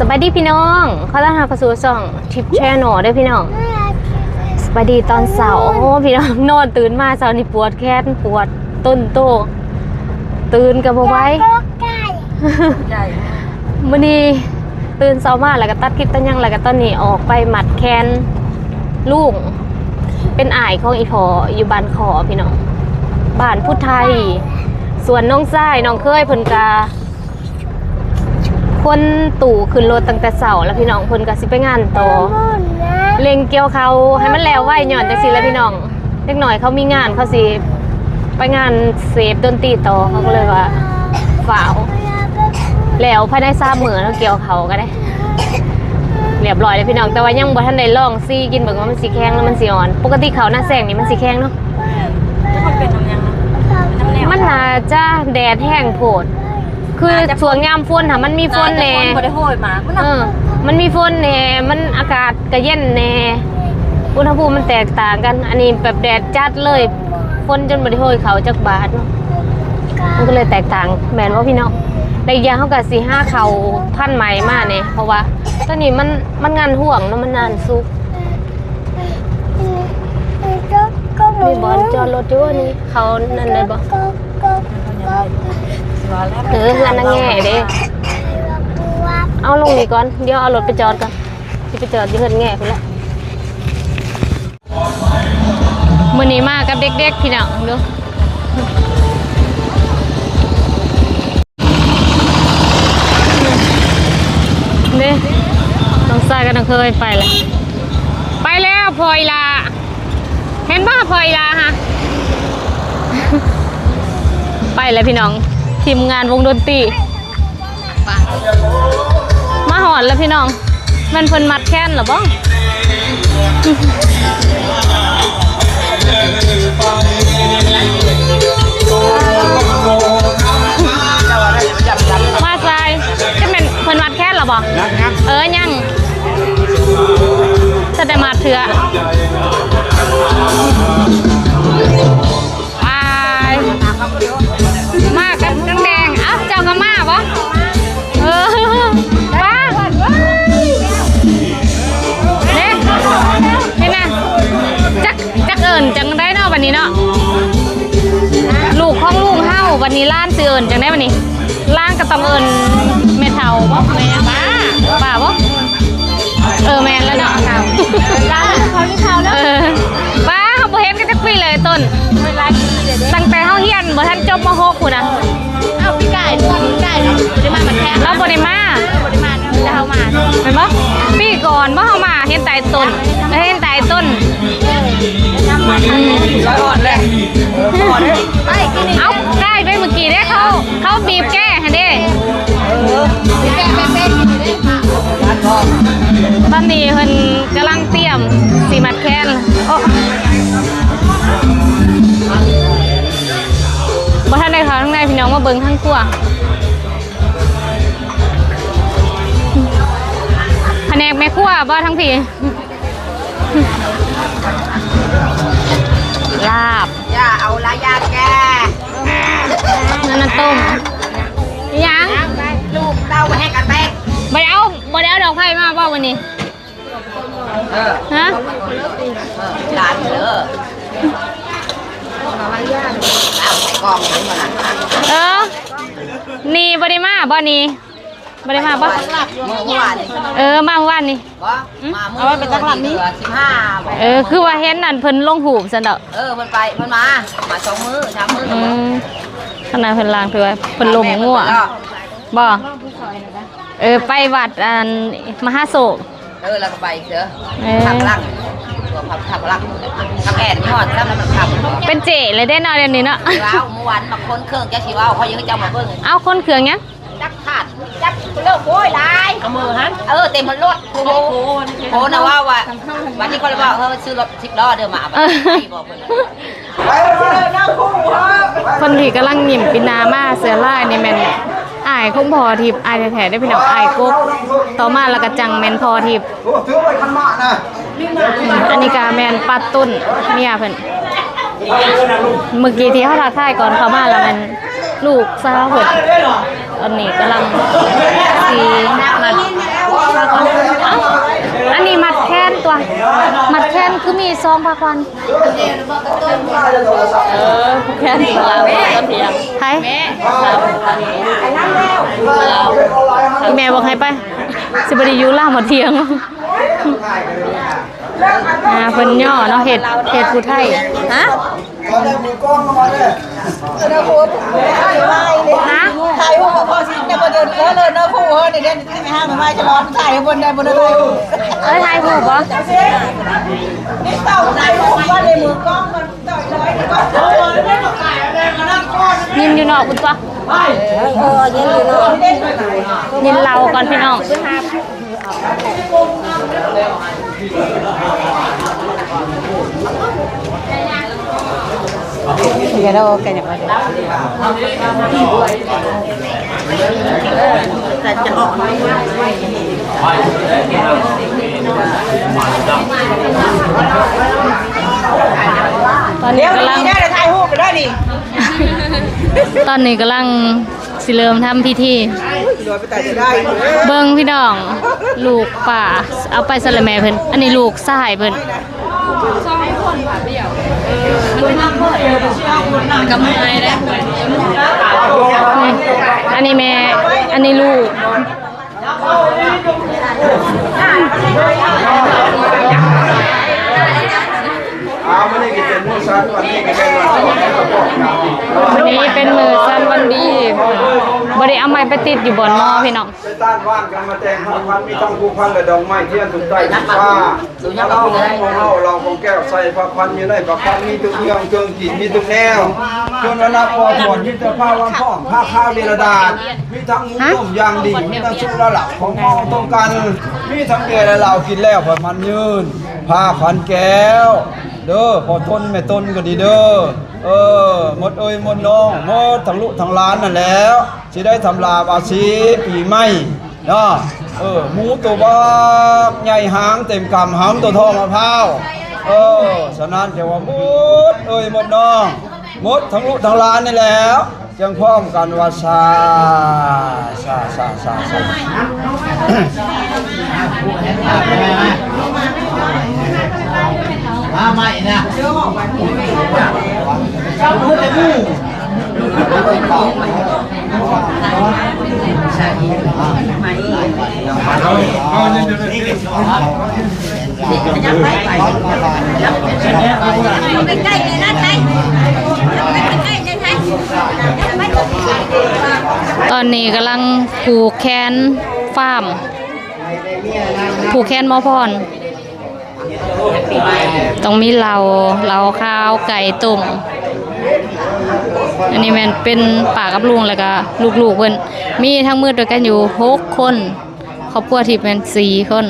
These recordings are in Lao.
ສະບາຍດີພີ່ນ້ອງ ຂໍຕ້ອນຮັບເຂົ້າສູ່ຊ່ອງ Tip Channel ເດີພີ່ນ້ອງ. ສະບາຍດີຕອນເຊົ້າ. ໂອ້ ພີ່ນ້ອງ ນອນຕື່ນມາເຊົ້ານີ້ປວດແຂນ ປວດຕົ້ນໂຕ ຕື່ນກໍບໍ່ໄຫວ. ມື້ນີ້ຕື່ນເຊົ້າມາ ແລ້ວກໍຕັດຄລິບຕັດຫຍັງ ແລ້ວກໍຕອນນີ້ອອກໄປມັດແຂນລຸງ ເປັນອ້າຍຂອງອີ່ພໍ່ຢູ່ບ້ານຄໍພີ່ນ້ອງ ບ້ານຜູ້ໄທ. ສ່ວນນ້ອງຊາຍ ນ້ອງເຂີຍ ເພິ່ນກະຂົນຕູ້ຂຶ້ນລົດຕັ້ງແຕ່ເຊົ້າແລ້ວພີ່ນ້ອງ ເພິ່ນກະຊິໄປງານຕໍ່ ເລັ່ງກ່ຽວເຂົ້າໃຫ້ມັນແລ້ວໄວ ຍ້ອນຈັ່ງຊີ້ແຫຼະພີ່ນ້ອງ ເດັກນ້ອຍເຂົາມີງານ ເຂົາຊິໄປງານເສບດົນຕີຕໍ່ ເຂົາກໍເລີຍວ່າຟ້າວແລ້ວພາຍໃນສາມມື້ເນາະ ກ່ຽວເຂົ້າກໍໄດ້ ຮຽບຮ້ອຍແລ້ວພີ່ນ້ອງ ແຕ່ວ່າຍັງບໍ່ທັນໄດ້ລອງຊີກິນເບິ່ງວ່າມັນຊິແຂງ ຫຼື ມັນຊິອ່ອນ. ປົກກະຕິເຂົ້ານາແຊງນີ້ມັນຊິແຂງເນາະ. ມັນໜ້າຈະແດດແຮງໂພດ ຄືຊ່ວງຍາມຝົນຫັ້ນມັນມີຝົນແດ່ ໜ້າຈະຝົນບໍ່ໄດ້ໂຫຍມາ ເອີ ມັນມີຝົນແດ່ ມັນອາກາດກະເຢັນແດ່ ອຸນຫະພູມມັນແຕກຕ່າງກັນ. ອັນນີ້ແບບແດດຈັດເລີຍ ຝົນຈົນບໍ່ໄດ້ໂຫຍເຂົ້າຈັກບາດເນາະ ມັນກໍເລີຍແຕກຕ່າງ ແມ່ນບໍ່ພີ່ນ້ອງ? ແລະອີກຢ່າງເຮົາກໍຊິຫາເຂົ້າພັນໃໝ່ມາແດ່ ເພາະວ່າຕອນນີ້ມັນ ມັນງານຮ່ວງເນາະ ມັນນານສຸກ. ມີບ່ອນຈອດລົດຢູ່ນີ້ ເຂົ້ານັ້ນໄດ້ບໍ່? ເອີ ເຮືອນນາແງ່ເດ້. ເອົາລົງນີ້ກ່ອນ ດຽວເອົາລົດໄປຈອດກ່ອນ ຊິໄປຈອດຢູ່ເຮືອນແງ່ພຸ້ນລະ. ມື້ນີ້ມາກັບເດັກໆ ພີ່ນ້ອງເດີ ເດ້ ນ້ອງຊາຍກັບນ້ອງເຂີຍໄປແລ້ວ ໄປແລ້ວພໍ່ອີ່ຫຼ້າ ເຫັນບໍ່ພໍ່ອີ່ຫຼ້າຫະ ໄປແລ້ວພີ່ນ້ອງ ທີມງານວົງດົນຕີ ມາຮອດແລ້ວພີ່ນ້ອງ ແມ່ນເພິ່ນມັດແຂນແລ້ວບໍ່? ມາຊາຍ ຈະແມ່ນເພິ່ນມັດແຂນແລ້ວບໍ່? ຍັງ ຍັງ ເອີ ຍັງ ຈະໄດ້ມາເທື່ອ ອ້າຍ ມາກັບນ້ອງແດງ ເອົ້າ ເຈົ້າກໍມາບໍ່? ເອີ ມາ ເດ້ ເຫັນນະ ຈັກ ຈັກເອີ້ນຈັ່ງໃດເນາະ ບັດນີ້ເນາະ ລູກຂອງລຸງເຮົາ ບັດນີ້ຫຼານຊິເອີ້ນຈັ່ງໃດບັດນີ້? ຫຼານກໍຕ້ອງເອີ້ນແມ່ເຖົ້າບໍ່? ແມ່ປ້າ ປ້າບໍ່? ເອີ ແມ່ນແລ້ວເນາະ ເຂົາເຂົາເນາະ ເອີ ປ້າ ເຮົາບໍ່ເຫັນກັນຈັກປີເລີຍຕົ້ນ ຕັ້ງແຕ່ເຮົາຮຽນບໍ່ທັນຈົບ ມ.ຫົກ ພຸ້ນນະ. ເອົ້າ ປີກາຍ ປີກາຍບໍ່ໄດ້ມາ ມັນແທນ ລາວບໍ່ໄດ້ມາ ບໍ່ໄດ້ມາ ແຕ່ເຮົາມາ ແມ່ນບໍ່? ປີກ່ອນບໍ່ ເຮົາມາ ເຫັນແຕ່ຕົ້ນ ເຫັນແຕ່ຕົ້ນ ອືມ ເອົາ ກາຍໄປມື້ກີ້ເດ້ ເຂົາ ເຂົາບີບແກຫັ້ນເດ້. ຕອນນີ້ເພິ່ນກຳລັງຕຽມຊິມັດແຂນ ໂອ້ ບໍ່ທັນໄດ້ເຂົ້າທາງໃນພີ່ນ້ອງ ມາເບິ່ງທາງຄົວ ພະແນກແມ່ຄົວບໍ່ທາງພີ້? ລາບ ຢ່າເອົາຫຼາຍຢ່າງແກ ນັ້ນນະຕົ້ມ ອີຫຍັງ? ລູກເຕົ້າບໍ່ແຮງກັນແຕກ ບໍ່ໄດ້ເອົາ ບໍ່ໄດ້ເອົາດອກໄຟມາບໍ່ມື້ນີ້? ເອີ ຮະ? ເອີ ຫຼານເດີ ເອົາໃສ່ກ່ອງເລີຍ ເອີ ນີ້ບໍ່ໄດ້ມາບໍ່ນີ້? ບໍ່ໄດ້ມາບໍ່? ມື້ວານນີ້ ເອີ ມາມື້ວານນີ້ ບໍ່ ອືມ ມາມື້ ເອົາໄວ້ໄປຈັກຫຼັງນີ້ ສິບຫ້າ ບໍ່ ເອີ ຄືວ່າເຫັນອັນເພິ່ນລົງຮູບຊັ້ນດອກ ເອີ ເພິ່ນໄປ ເພິ່ນມາ ມາສອງມື້ ສາມມື້ ອືມ ຂະໜາດເພິ່ນລ້າງຖ້ວຍ ເພິ່ນລົມງົວ ບໍ່ ເອີ ໄປວັດອັນມະຫາໂຊກ ເອີ ແລ້ວກໍໄປເດີ ເອີ ທາງຫຼັງ ທາງຫຼັງ ທາງແອນຮອດ ທາງ ເປັນເຈ້ເລີຍເດ້ເນາະ ດຽວນີ້ເນາະ ເວົ້າ ເມື່ອວານມາຂົນເຄື່ອງ ຈັກຊິເວົ້າ ຂ້ອຍຍັງໃຫ້ເຈົ້າມາເບິ່ງ ເອົາ ຂົນເຄື່ອງຫຍັງ? ຈັກຂາດ ຈັກເລີກໂອ້ຍຫຼາຍ ເອົາມືຫັ້ນ ເອີ ເຕັມລົດ ໂອ້ໂຫ ໂອ້ນະ ວ່າ ວ່າ ວັນນີ້ຂ້ອຍເວົ້າ ເອີ ຊື້ລົດສິບລໍ້ເດີ ມາເອົາໄປ ເອີ ໄປບໍ່ເພິ່ນ ຄົນທີ່ກຳລັງຍິ້ມປິດໜ້າມາເສື້ອລາຍນີ້ແມ່ນອ້າຍຂອງພໍ່ທິບ ອ້າຍແທ້ໆເດ້ພີ່ນ້ອງ ອ້າຍກົກ ຕໍ່ມາແລ້ວກໍຈັ່ງແມ່ນພໍ່ທິບ. ໂອ້ ຖືໄວ້ຄັນມານະ ອັນນີ້ກໍແມ່ນປ້າຕຸ້ນ ເມຍເພິ່ນ ເມື່ອກີ້ທີ່ເຮົາທັກທາຍກ່ອນເຂົ້າມາ ແລ້ວແມ່ນລູກສາວເພິ່ນ ຕອນນີ້ກຳລັງຊິນັດ ສອງພາຂວັນ ເອີ ແຄ່ນລາວຕອນທ່ຽງ ໃຜ? ແມ່ ອີແມ່ບອກໃຫ້ໄປ ຊິບໍ່ໄດ້ຢູ່ລາວຮອດທ່ຽງ. ອ່າ ເພິ່ນຍໍ້ເນາະ ເຮັດ ເຮັດຜູ້ໄທ ຮະ? ຮະ? ຖ່າຍຮູບກັບພໍ່ຊິ ແຕ່ບໍ່ເດີນເລີຍເນາະ ຜູ້ເອີຍ ເດີນ ເດີນໄປຫາໝໍໄມ້ຈະລອນ ຖ່າຍໃຫ້ເພິ່ນໄດ້ບໍ່ໄດ້ ເອີຍ ຖ່າຍຮູບບໍ່? ນີ້ເຕົ້າຖ່າຍຮູບວ່າໃນມືກ້ອງມັນ ຍິນຢູ່ນອກພຸ້ນຕົວະ ເອີ ຍິນຢູ່ນອກ ຍິນເລົ່າກ່ອນພີ່ນ້ອງ. ຕອນນີ້ກຳລັງ ຕອນນີ້ກຳລັງຊິເລີ່ມທຳພິທີ ເບິ່ງພີ່ນ້ອງ ລູກປ້າ ເອົາໄປໃສລະແມ່ເພິ່ນ ອັນນີ້ລູກຊາຍເພິ່ນ ອັນນີ້ແມ່ ອັນນີ້ລູກ. ມື້ນີ້ເປັນມື້ສັນວັນດີ ບໍ່ໄດ້ເອົາໄມ້ໄປຕິດຢູ່ບ່ອນໝໍພີ່ນ້ອງ. ໄປຕ້ານຫວ່ານກັນມາແຕ່ງພາຂວັນ ມີທັງພູພັນ ແລະ ດອກໄມ້ທຽນ ທຸກໄຕ້ທຸກຟ້າ ເອົາຂອງເຮົາ ເຫຼົ້າຂອງແກ້ວ ໃສ່ພາຂວັນ ຢູ່ໃນພາຂວັນ ມີທຸກເລື່ອງເຄື່ອງກິນ ມີທຸກແນວ ຈົນວ່ານັບບໍ່ຖ້ວນ ມີແຕ່ພາວັນພ້ອມ ພາຂາວເວລະດາດ ມີທັງໝູຕົ້ມຢ່າງດີ ມີທັງສຸລາລາບຂອງເມົາຕົງກັນ ມີທັງເບຍ ແລະ ເຫຼົ້າກິນແລ້ວ ພາຂວັນຍືນ ພາຂວັນແກ້ວ ເດີ ພໍ່ຕົນແມ່ຕົນກໍດີເດີ ເອີ ໝົດເອີຍໝົດນ້ອງ ໝົດທັງລູກທັງຫຼານນັ້ນແຫຼະ ຊິໄດ້ທຳລາວາສີປີໃໝ່ເນາະ ເອີ ໝູໂຕບັກໃຫຍ່ຫາງເຕັມກຳ ຫຳໂຕທໍ່ມະພ້າວ ເອີ ສະນັ້ນຈະວ່າໝົດເອີຍໝົດນ້ອງ ໝົດທັງລູກທັງຫຼານນີ້ແຫຼະ ຈຶ່ງພ້ອມກັນວ່າ ຊາ ຊາ ຊາ ຊາ ຊາ. ມາໃໝ່ນະ ຕອນນີ້ກຳລັງຜູກແຂນຟາມ ຜູກແຂນໝໍພອນ ຕ້ອງມີເຫຼົ້າ ເຫຼົ້າຂາວ ໄກ່ຕົ້ມ ອັນນີ້ແມ່ນເປັນປ້າກັບລຸງ ແລ້ວກະລູກໆເພິ່ນ ມີທັງໝົດດ້ວຍກັນຢູ່ຫົກຄົນ. ຄອບຄົວທິບແມ່ນສີ່ຄົນ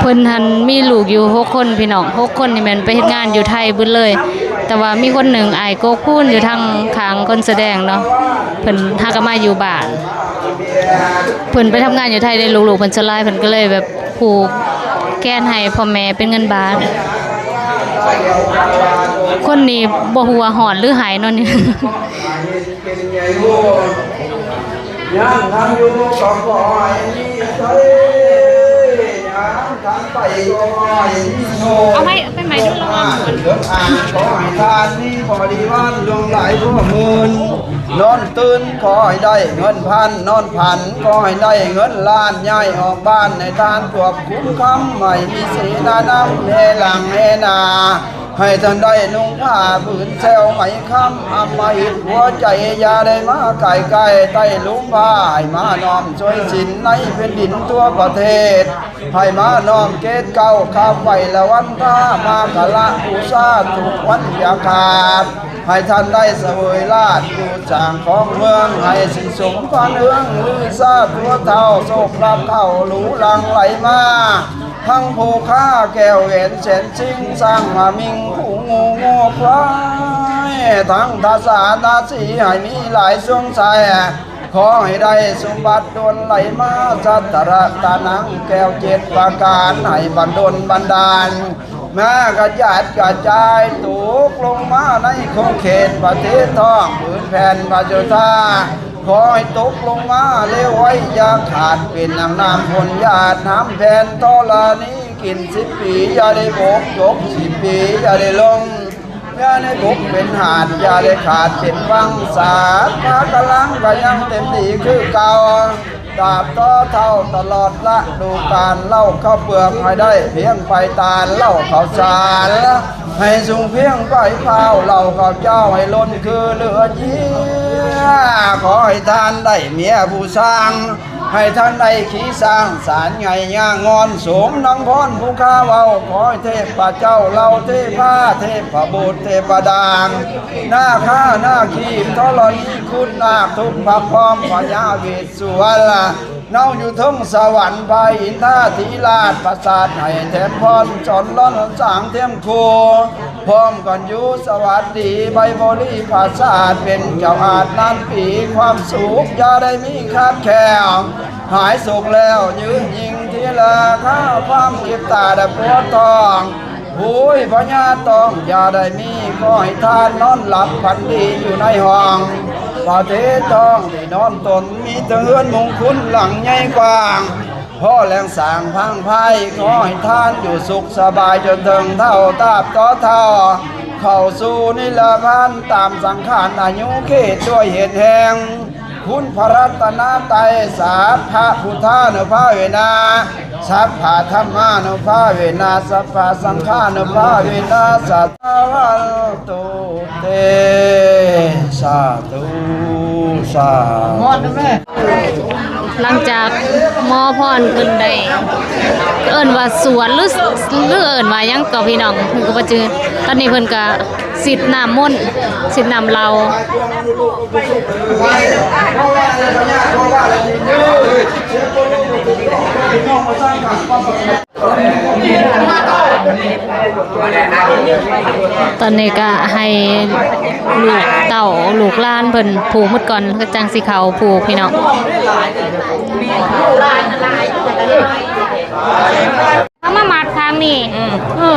ເພິ່ນຫັ້ນມີລູກຢູ່ຫົກຄົນພີ່ນ້ອງ ຫົກຄົນນີ້ແມ່ນໄປເຮັດງານຢູ່ໄທເບິດເລີຍ ແຕ່ວ່າມີຄົນໜຶ່ງ ອ້າຍກົກພຸ້ນ ຢູ່ທາງຂ້າງຄົນສະແດງເນາະ ເພິ່ນຫາກໍມາຢູ່ບ້ານ ເພິ່ນໄປທຳງານຢູ່ໄທເດ້ ລູກໆເພິ່ນສ່ວນຫຼາຍ ເພິ່ນກໍເລີຍແບບຜູກແຂນໃຫ້ພໍ່ແມ່ເປັນເງິນບາດ ຄົນນີ້ບໍ່ຮູ້ວ່າຮ້ອນຫຼືໄຫ້ເນາະນີ້. ເປັນໃຫຍ່ໂຫດ ຍາມທັນຢູ່ກໍຂໍໃຫ້ມີໄຊ ຍາມທັນໄປກໍຂໍໃຫ້ມີໂຊກ ເອົາໄວ້ໄປໃໝ່ດູ ລະວັງ ເຄື່ອງອ່ານ ຂໍໃຫ້ທ່ານມີບໍລິວານຫຼວງຫຼາຍທົ່ວໝື່ນ ນອນຕື່ນຂໍໃຫ້ໄດ້ເງິນພັນ ນອນຝັນຂໍໃຫ້ໄດ້ເງິນລ້ານ ຍ້າຍອອກບ້ານໃຫ້ທ່ານຄວບຄຸມຄຳ ໃຫ້ມີເສນານຳແຮ່ຫຼັງແຮ່ນາ ໃຫ້ທ່ານໄດ້ນຸ່ງຜ້າຜືນແຊວໄໝຄຳ ອຳມະຫິດຫົວໃຈ ຢ່າໄດ້ມາໃກ້ໆ ໃຕ້ລຸ່ມຜ້າ ໃຫ້ມານ້ອມຊ່ວຍສິນໃນແຜ່ນດິນທົ່ວປະເທດ ໃຫ້ມານ້ອມເກດເກົ້າ ຄາບໄຫວ້ລະວັນທາ ມາກະລະບູຊາທຸກວັນຢ່າຂາດ ໃຫ້ທ່ານໄດ້ສະເຫວີຍລາດຢູ່ສ້າງຄອງເມືອງ ໃຫ້ສິນສົມພັນເຮືອງລືຊາທົ່ວເທົ່າ ໂຊກລາບເຂົ້າຫຼູຫຼັ່ງໄຫຼມາ ທັງພູຄາແກ້ວແຫວນແສນຊິງ ຊ້າງມາມິງ ຄູງູງົວຄວາຍ ທັງທາສານາສີ ໃຫ້ມີຫຼາຍຊວງໄຊ ຂໍໃຫ້ໄດ້ສົມບັດດົນໄຫຼມາ ສັດຕະຣະຕານັງ ແກ້ວເຈັດປະການ ໃຫ້ບັນດົນບັນດານ ມາກະຈັດກະຈາຍ ຕົກລົງມາໃນຂົງເຂດປະເທດທອງ ພື້ນແຜ່ນພະຈຸທາ ຂໍໃຫ້ຕົກລົງມາເລວໄວ ຢ່າຂາດເປັນດັ່ງນ້ຳຝົນ ຢ່າຫາມແຜ່ນທໍລະນີ ກິນສິບປີ ຢ່າໄດ້ບົກ ຈົກສິບປີ ຢ່າໄດ້ລົງ ຢ່າໄດ້ບົກເປັນຫາດ ຢ່າໄດ້ຂາດເປັນວັງ ສາດພາກະລັງກໍຍັງເຕັມທີ່ຄືເກົ່າ ຕາບຕໍ່ເທົ່າຕະຫຼອດລະດູການ ເຫຼົ້າເຂົ້າເປືອກໃຫ້ໄດ້ພຽງໄປຕານ ເຫຼົ້າເຂົ້າສານໃຫ້ສູງພຽງໄປພ້າວ ເຫຼົ້າເຂົ້າເຈົ້າໃຫ້ລົ້ນຄືເຫຼືອເຍືອ ຂໍໃຫ້ທ່ານໄດ້ເມຍຜູ້ຊ່າງ ໃຫ້ທ່ານໄດ້ຂີ່ຊ້າງສານໃຫຍ່ຍາງອນ ສົມດັ່ງພອນຜູ້ຂ້າເວົ້າ ຂໍໃຫ້ເທບພະເຈົ້າເຫຼົ່າເທພາ ເທບພະບຸດເທບພະດາ ນາຄານາຄີ ທໍລະນີຄຸນນາກ ທຸກພະພ້ອມພະຍາເວດ ສຸວັນລະ ເນົາຢູ່ເທິງສະຫວັນ ພະອິນທາທິລາດ ປະສາດໃຫ້ແຖມພອນ ສອນລ້ອນສ້າງທຽມຄູ່ ພ້ອມກັນຢູ່ສະຫວັດດີ ໄພບໍລິປາສາດ ເປັນເຈົ້າອາດລ້ານປີ ຄວາມສຸກຢ່າໄດ້ມີຂາດແຄວ ຫາຍໂສກແລ້ວຍືນຍິ່ງທີລາຄາ ຄວາມເຈັບຕາໄດ້ປວດທ້ອງ ໂອ້ຍ ພະຍາດຕອງຢ່າໄດ້ມີ ຂໍໃຫ້ທ່ານນອນຫຼັບຝັນດີຢູ່ໃນຫ້ອງ ປະເທດທອງທີ່ນອນຕົນ ມີແຕ່ເຮືອນມຸງຄຸນຫຼັງໃຫຍ່ກວ້າງ ພໍແລງສ້າງພັງພາຍ ຂໍໃຫ້ທ່ານຢູ່ສຸກສະບາຍຈົນເຖິງເຖົ້າ ຕາບຕໍ່ເຖົ້າ ເຂົ້າສູ່ນິລະພັນ ຕາມສັງຂານອາຍຸເຂດດ້ວຍເຫດແຮງ ຄຸນພະລັດຕະນະໄຕ ສັບພະພຸດທານຸພາເວນະ ສັບພະທຳມານຸພາເວນະ ສັບພະສັງຄານຸພາເວນະ ສາທຸ ວັນຕຸເຕ ສາທຸ ສາທຸ. ຫຼັງຈາກໝໍພອນເພິ່ນໄດ້ ເອີ້ນວ່າສວດ ຫຼື ຫຼື ເອີ້ນວ່າຫຍັງກໍພີ່ນ້ອງ ເພິ່ນກໍບໍ່ຈື່. ຕອນນີ້ເພິ່ນກໍສິດນ້ຳມົນ ສິດນ້ຳເຫຼົ້າ. ຕອນນີ້ກະໃຫ້ລູກເຕົ້າລູກຫຼານເພິ່ນຜູກໝົດກ່ອນ ກະຈັ່ງຊິເຂົ້າຜູກພີ່ນ້ອງ. ເອົາມາມັດທາງນີ້ ອືມ ເອີ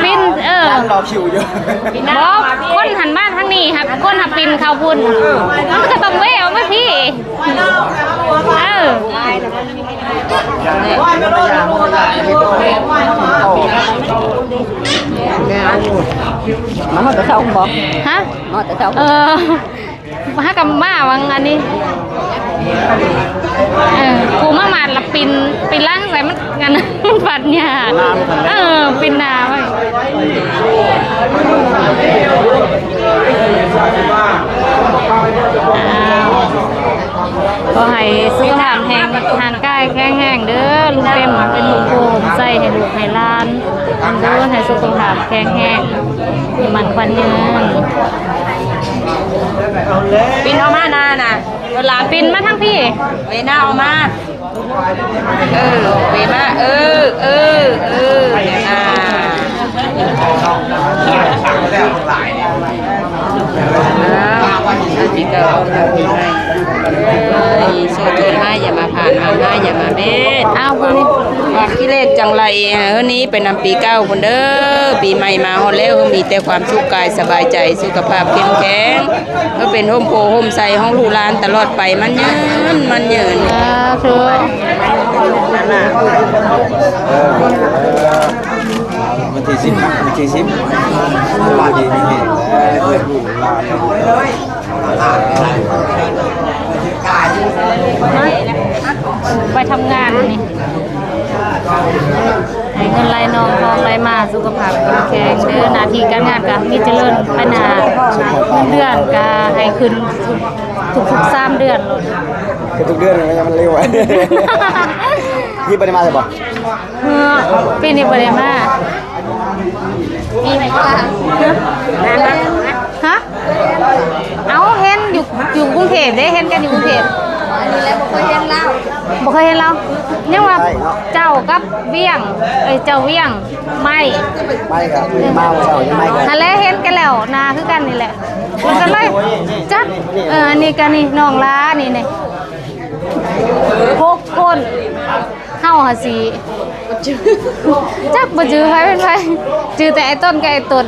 ປິ່ນ ເອີ ລໍຄິວຢູ່ ບໍ່ ຄົນຫັ້ນມາທາງນີ້ ຄົນຫັ້ນປິ່ນເຂົ້າພຸ້ນ ມັນກະຕ້ອງແວ່ອອກມາພີ້ ເອີ. ມາຮອດແຕ່ເຊົ້າບໍ? ຮະ? ມາຮອດແຕ່ເຊົ້າ ເອີ ຫາກະມາຫວ່າງອັນນີ້ ເອີ ຜູ້ມາໝາດລະປິ່ນ ປິ່ນຫຼັງໃສ່ມັນ ອັນນັ້ນ ມັນບາດຍາກ ເອີ ປິ່ນໜ້າໄວ້. ຂໍໃຫ້ສຸຂະພາບແຮງ ຮ່າງກາຍແຂງແຮງເດີ ລຸງເຕັມ ເປັນຮົ່ມໂພຮົ່ມໄຊໃຫ້ລູກໃຫ້ຫຼານ ເດີ ໃຫ້ສຸຂະພາບແຂງແຮງ ມີໝັ້ນຂວັນຍືນ. ປິ່ນອອກມາໜ້ານະ ເວລາປິ່ນມາທາງພີ້ ເວໜ້າອອກມາ. ເອີ ເວມາ ເອີ ເອີ ເອີ ອ່າ ອ່າ ໂຊກດີໃຫ້ ຢ່າມາຜ່ານ ມາຮ້າຍຢ່າມາເບັດ ອ້າວ ຜູ້ນີ້ ຄວາມກິເລດຈັ່ງໄຫຼ ເຮີໜີໄປນຳປີເກົ່າພຸ້ນເດີ ປີໃໝ່ມາຮອດແລ້ວ ເຮີມີແຕ່ຄວາມສຸກກາຍສະບາຍໃຈ ສຸຂະພາບເຂັ້ມແຂງ ເຮີເປັນຮົ່ມໂພຮົ່ມໄຊຂອງລູກຫຼານຕະຫຼອດໄປ ໝັ້ນຍືນ ໝັ້ນຍືນ ສາທຸ. ວັນທີສິບ ວັນທີສິບ ຢູ່ດີມີແຮງ ໄປທຳງານນີ້ ໃຫ້ເງິນໄຫຼນອງທອງໄຫຼມາ ສຸຂະພາບເຂັ້ມແຂງເດີ ໜ້າທີ່ການງານກະມີຈະເລີນໄປໜ້າ ເງິນເດືອນກະໃຫ້ຂຶ້ນທຸກໆສາມເດືອນໂລດ ຄືທຸກເດືອນມັນເລັວ ນີ້ບໍ່ໄດ້ມາໃຊ່ບໍ່? ເອີ ປີນີ້ບໍ່ໄດ້ມາ ປີນີ້ບໍ່ ຮະ? ເອົ້າ ເຫັນຢູ່ ຢູ່ກຸງເທບເດ້ ເຫັນກັນຢູ່ກຸງເທບ ອັນນີ້ແຫຼະ ບໍ່ເຄີຍເຫັນລາວ ບໍ່ເຄີຍເຫັນລາວ ຍັງວ່າເຈົ້າກັບວຽງ ເອີຍ ເຈົ້າວຽງ ໄມ້ ໄມ້ກໍມາເຊົ້ານີ້ ໄມ້ກໍ ຫັ້ນແຫຼະ ເຫັນກັນແລ້ວ ໜ້າຄືກັນນີ້ແຫຼະ ມັນກໍເລີຍຈັກ ເອີ ອັນນີ້ກໍນີ້ ນ້ອງຫຼານີ້ ນີ້ ຫົກຄົນ ເຮົາຫາຊິ ຈັກບໍ່ຈື່ໃຜເປັນໃຜ ຈື່ແຕ່ອ້າຍຕົ້ນກັບອ້າຍຕົ້ນ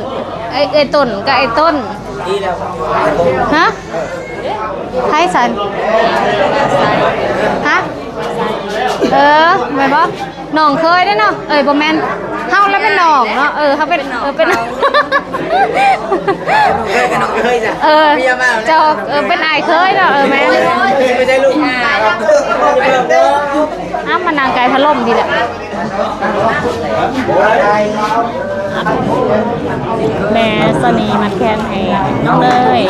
ອ້າຍ ອ້າຍຕົ້ນກັບອ້າຍຕົ້ນ ຮະ? ໃຜຊັ້ນ? ຮະ? ເອີ ແມ່ນບໍ່? ນ້ອງເຄີຍເດ້ເນາະ. ເອີຍ ບໍ່ແມ່ນ ເຮົາລະເປັນນ້ອງເນາະ. ເອີ ເຮົາເປັນ ເອີ ເປັນ ເອີ ເຈົ້າ ເອີ ເປັນອ້າຍເຄີຍເນາະ. ເອີ ແມ່ນ ບໍ່ໃຊ່ລູກ. ອ້າວ ມານັ່ງໃກ້ພັດລົມພີ້ແຫຼະ. ແມ່ສະນີມັດແຂນໃຫ້ນ້ອງເລີຍ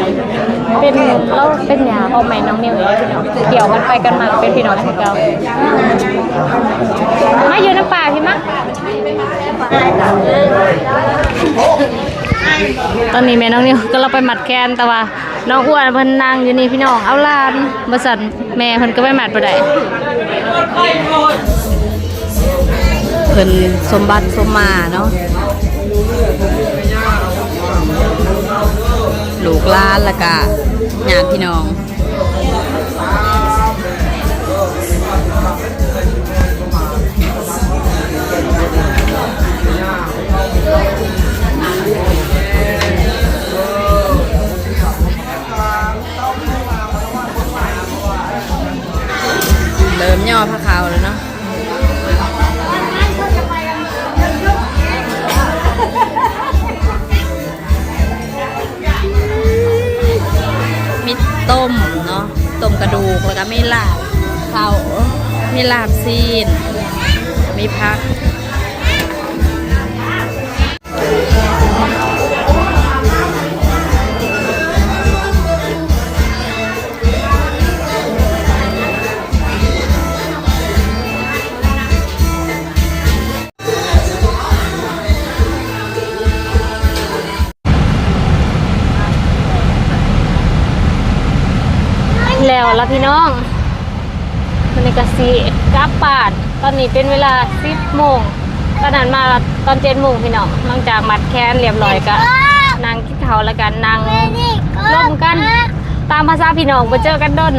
ເປັນ ລາວເປັນຍາຂອງແມ່ນ້ອງນິວເອງເນາະ. ກ່ຽວກັນໄປກັນມາເປັນພີ່ນ້ອງກັນຄືເກົ່າ. ມາຢູ່ນຳປ້າພີ້ມາ. ຕອນນີ້ແມ່ນ້ອງນິວກຳລັງໄປມັດແຂນ ແຕ່ວ່ານ້ອງອ້ວນເພິ່ນນັ່ງຢູ່ນີ້ພີ່ນ້ອງ. ເອົາຫຼານ ວ່າຊັ້ນ ແມ່ເພິ່ນກໍໄປມັດບໍ່ໄດ້. ເພິ່ນສົມບັດສົມມາເນາະ ລູກຫຼານ ແລ້ວກະຍາດພີ່ນ້ອງ. ເລີ່ມຍໍຜ້າຂາວແລ້ວເນາະ. ມີຕົ້ມເນາະ ຕົ້ມກະດູກ ແລ້ວກະມີລາບເຂົ້າ ມີລາບຊີ້ນ ມີຜັກ. ແລ້ວລະພີ່ນ້ອງ ມື້ນີ້ກະຊິກັບບ້ານ. ຕອນນີ້ເປັນເວລາສິບໂມງ ຕອນນັ້ນມາຕອນເຈັດໂມງພີ່ນ້ອງ. ຫຼັງຈາກມັດແຂນລຽບຮ້ອຍກະນັ່ງ ເຂົ້າ ແລ້ວກະນັ່ງລົມກັນ ຕາມພາສາພີ່ນ້ອງ ບໍ່ເຈີກັນດົນ.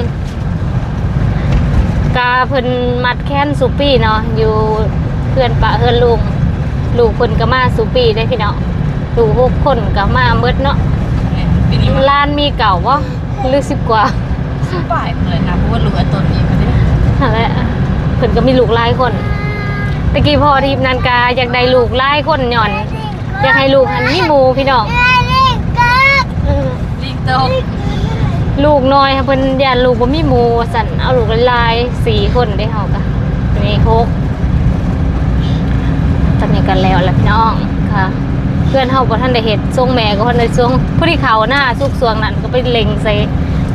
ກະເພິ່ນມັດແຂນສຸປີເນາະ ຢູ່ເຮືອນປ້າເຮືອນລຸງ. ລູກເພິ່ນກະມາສຸປີເດ້ພີ່ນ້ອງ ລູກຫົກຄົນກະມາໝົດເນາະ. ແມ່ນ ປີນີ້ມາ ຫຼານມີເກົ້າບໍ່ ຫຼື ສິບກວ່າ ສິບປາຍພຸ້ນແຫຼະນະ ເພາະວ່າລູກອາຕົນອີກເດ້. ຫັ້ນແຫຼະ ເພິ່ນກະມີລູກຫຼາຍຄົນ. ແຕ່ກີ້ພໍ່ທິບນັ້ນກະຢາກໄດ້ລູກຫຼາຍຄົນ ຍ້ອນ ຢາກໃຫ້ລູກຫັ້ນມີໝູ່ພີ່ນ້ອງ. ເອີ ລູກນ້ອຍເພິ່ນຢ້ານລູກບໍ່ມີໝູ່ວ່າຊັ້ນ ເອົາລູກຫຼາຍໆ ສີ່ຄົນເດ້ ເຮົາກະນີ້ຫົກ. ຕອນນີ້ກະແລ້ວລະພີ່ນ້ອງ ກະເຮືອນເຮົາບໍ່ທັນໄດ້ເຮັດ ຊົງແມ່ກະບໍ່ທັນໄດ້ຊົງ ພໍດີເຂົ້ານາສຸກຊ່ວງນັ້ນ ກະໄປເລັ່ງໃສ່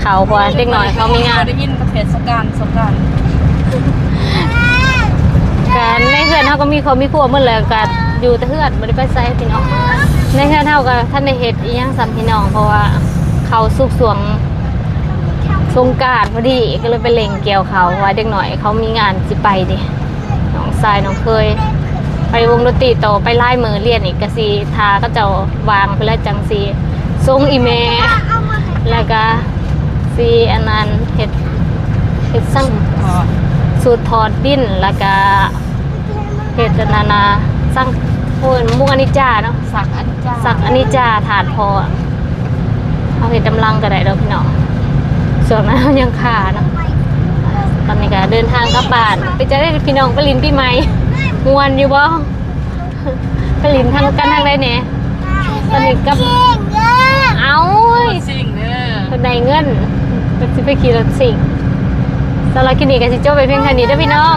ເຂົ້າ ເພາະວ່າເດັກນ້ອຍເຂົາມີງານ ໄດ້ຍິນປະເພດສົງການ ສົງການ. ກະໃນເຮືອນເຮົາກະມີຄອບມີຄົວໝົດແລ້ວ ກະຢູ່ແຕ່ເຮືອນ ບໍ່ໄດ້ໄປໃສພີ່ນ້ອງ. ໃນເຮືອນເຮົາກະທັນໄດ້ເຮັດອີ່ຫຍັງຊ້ຳພີ່ນ້ອງ ເພາະວ່າເຂົ້າສຸກຊ່ວງສົງການພໍດີ ກະເລີຍໄປເລັ່ງກ່ຽວເຂົ້າ ເພາະວ່າເດັກນ້ອຍເຂົາມີງານຊິໄປເດ້. ນ້ອງຊາຍນ້ອງເຂີຍໄປວົງດົນຕີຕໍ່ ໄປຫຼາຍມື້ ລຽນອີກກະຊິຖ້າເຂົາເຈົ້າວ່າງພຸ້ນແຫຼະ ຈັ່ງຊິສົ່ງອີ່ແມ່ ແລ້ວກະຊິອັນນັ້ນ ເຮັດ ເຮັດສັງ ສູດທອດ ສູດທອດດິນ ແລ້ວກະເຮັດອັນນັ້ນນະ ສັງ ໂອ້ຍ ມຸງອະນິດຈາເນາະ ສັກອະນິດຈາ ສັກອະນິດຈາ ທາດພໍ ເຮົາເຮັດນຳຫຼັງກະໄດ້ດອກພີ່ນ້ອງ ຊ່ວງນັ້ນເຮົາຍັງຄາເນາະ. ຕອນນີ້ກະເດີນທາງກັບບ້ານ. ເປັນຈັ່ງໃດພີ່ນ້ອງ ໄປຫຼິ້ນປີໃໝ່ ມ່ວນຢູ່ບໍ່? ໄປຫຼິ້ນທາງກັນທາງໃດແດ່? ຕອນນີ້ກັບ ເອົ້າ ຊິງເດີ ເພິ່ນໄດ້ເງິນ ເພິ່ນຊິໄປຂີ່ລົດຊິງ. ສຳລັບຄລິບນີ້ກະຊິຈົບໄປພຽງເທົ່ານີ້ເດີພີ່ນ້ອງ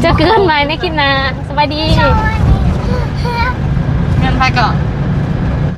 ເຈີກັນໃໝ່ໃນຄລິບໜ້າ. ສະບາຍດີ.